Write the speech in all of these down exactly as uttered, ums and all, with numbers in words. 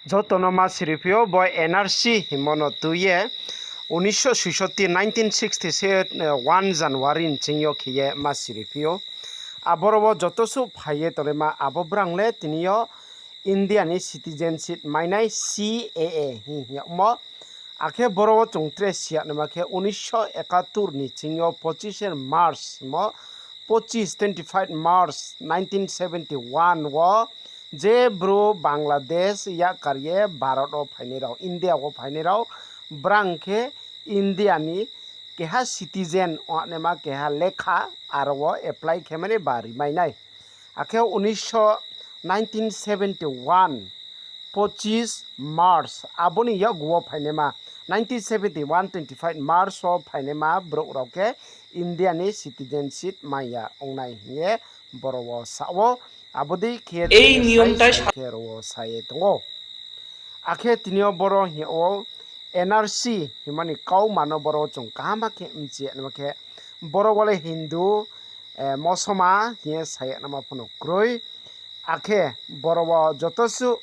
Joto no ma siri phi ou, bo N R C hingmo no tui ye unisho suisoti, nineteen sixty-one January ni ching yo khe ye ma siri phi ou. Aboro wo joto suh phai ye tongnaima abo brang le tini yo India ni citizenship mainai C A A hing yagmo. Akhe boro wo chung tre si yagnaima khe unisho ekatur ni ching yo pochishe March mo, pochis, twenty five March nineteen seventy one wo je Bru Bangladesh yakar ye Bharat wo phainai rao, India wo phainai rao, brang khe India ni keha citizen ongnaima keha lekha aro wo apply khe mani ba rimai nai. Akhe unisho nineteen seventy one, pochis March, abo ni yakgu wo phainaima, nineteen seventy one, twenty five March wo phainaima brouh rao khe India ni citizenship mai ya ong nai hing ye boro wo sa ou. Abo dei khe tini yo sai khe aro wo sa ye tong ou. Akhe tini yo boro hing yag ou N R C hingmo ni kauma no boro chung kaham khe mchi yagnaima khe, boro wo le Hindu, Mosoma hing ye sa yagnaima pho no kroi. Akhe boro wo joto suh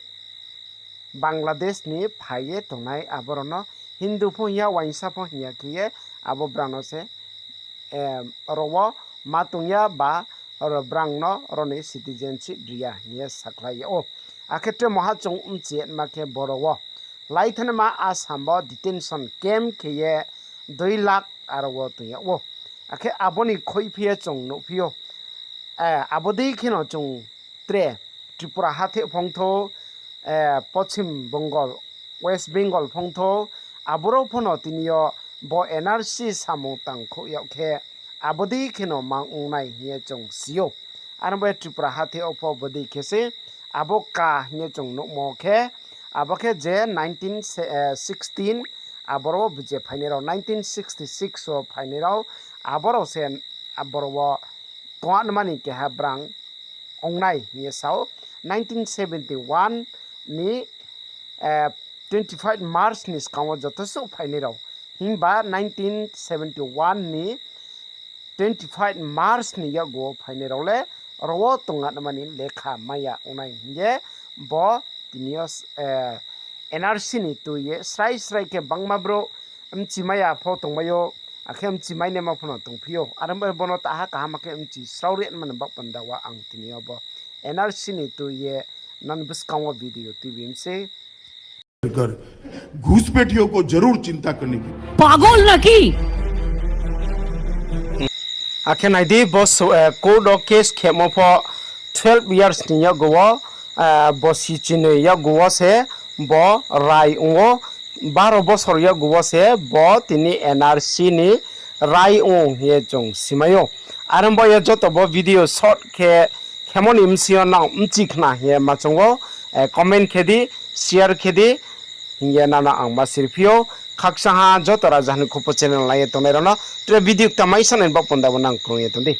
Bangladesh ni phai ye tongnai aboro no Hindu pho hing ya, uaingsa pho hing ya khe ye abo brang no se aro wo ma tong ya ba, aro brang no aro ni citizenship ri ya hing ye sakhlai yag ou. Akhe tre moha chung mchi yagnaima khe boro wo laithanaima Assam bo detention camp khe ye dui lakh aro wo tong yag ou. Akhe abo ni khoihphi ye chung nuhphi ou. Abo dei kheno chung tre Tripura hatheh phongthou, Poschim Bengal, West Bengal phongthou, aboro pho no tini yo bo N R C samung tangkhouh yag khe abo dei kheno mang ong nai hing ye chung si ou. Aro bo Tripura hatheh wo pho bo dei khe se abo ka hing ye chung nuhmo khe, abo khe je nineteen sixteen, aboro wo je phainai rao, nineteen sixty six wo phainai rao, aboro se aboro wo tongnaima ni keha brang ong nai hing ye sa ou. Nineteen seventy one ni twenty five March ni skang wo joto suh phainai rao. Himba nineteen seventy one ni twenty five March ni yakgu wo phainai rao le aro wo tongnaima ni lekha mai ya ong nai hing ye bo tini yo N R C ni tui ye srai srai khe bangma brouh mchimai ya pho tongmai ou, akhe mchimai naima pho no tongphi ou. Aro bo no taha kaham khe mchi srao ri naima ni baoh panda wo ang tini yo bo N R C ni tui ye nani buskang wo video tuibi mi se. घुसपैठियों को जरूर चिंता करने की। पागल ना की? Akhe nai di, bo court wo case khemo pho twelve years ni yakgu wo, bosi chinoi yakgu wo se bo rai ong ou, baro bosor yakgu wo se bo tini N R C ni rai ong ou hing ye chung simai ou. Aro bo ye joto bo video short khe khemo ni bsing yo nang mchi khna hing ye ma choung ou, comment khe di, share khe di, hing ye nano ang ma sirphi ou. Khakchang ha joto raja ni khupo channel nai ye tongnai rao no tre video kta mai sanai ni baoh panda wo nang krung ye tong di.